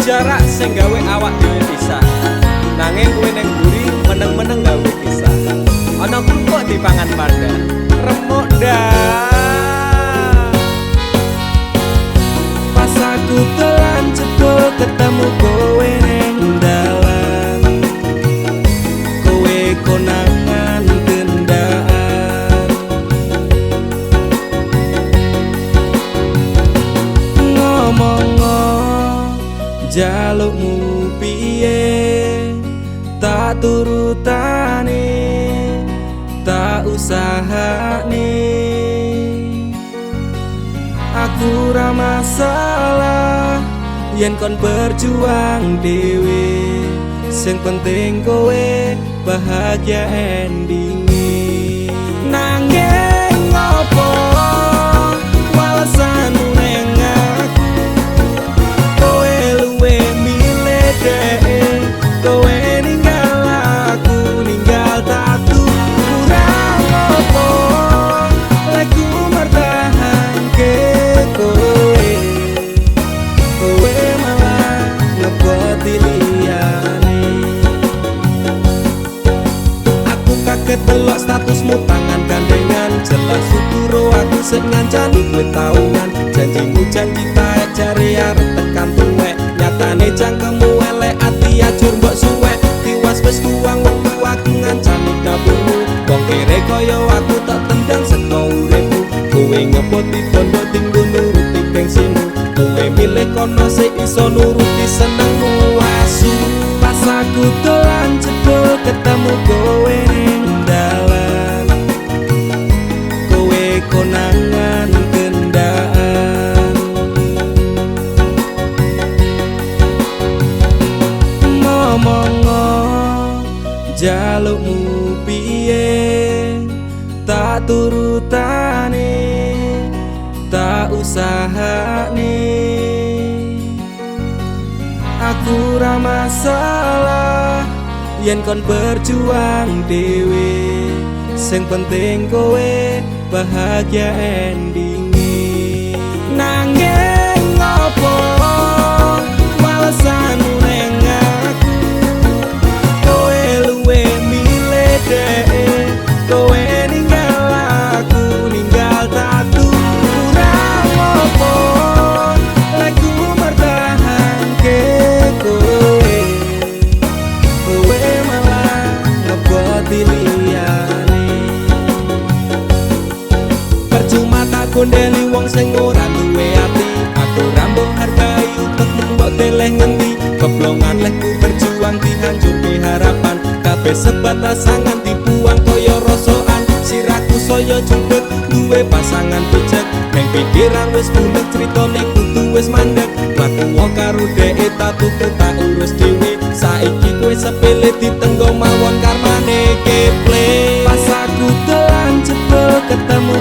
Jarak sing gawe awak dhewe pisah. Nanging kowe ning mburi meneng-meneng gawe kisah. Ana kerupuk dipangan panda, remuk ndak. Pas aku dolan jebul ketemu kowe ning dalan. Kowe konangan kendaan. Ngomong jalukmu piye, tak turutane, tak usahane. Aku ra masalah yen kon berjuang dhewe, sing penting kowe bahagia endinge. Nanging opo walesanmu neng aku, kowe luwe milih dhek, kowe ninggal aku, ninggal tatu. Kurang opo lekku mertahanke kowe, kowe malah ngeboti liyane. Aku kaget delok statusmu tangan gandengan, jelas suturo aku sing ngancani kowe taunan. Janjimu janji taek jare arep tekan tuwek, nyatane cangkemmu elek ati ajur mbok suwek. Tiwas wis buang wektu aku ngancani dapurmu, wong kere kaya aku tak tendang saka uripmu. Kowe ngeboti bondo dinggo nuruti gengsimu, kowe milih kono sing iso nuruti senengmu. Asu pas aku dolan jebul ketemu kowe ning dalan, kowe konangan kendaan. Ngomong jalukmu piye, tak turutane, tak usahane. Aku ra masalah yen kon berjuang dhewe, sing penting kowe bahagia endinge. Nanging opo walesanmu neng aku, kowe luwe milih dhek, kowe ninggal aku, ninggal tatu. Kurang opo lekku mertahanke kowe, kowe malah ngeboti liyane. Percuma tak gondeli wong sing ora duwe ati, aku ra mbok hargai utekmu mbok deleh ngendi. Keblongan lehku berjuang dihancurke harapan, kabeh sebatas angan dibuang kaya rosokan. Sirahku saya judeg duwe pasangan pijek, neng pikiran wis bunek critane kudu wis mandek. Mlaku karo dhek tatuku tak urus dhewe, saiki kowe sepele ditenggo mawon karmane keple. Pas aku dolan jebul ketemu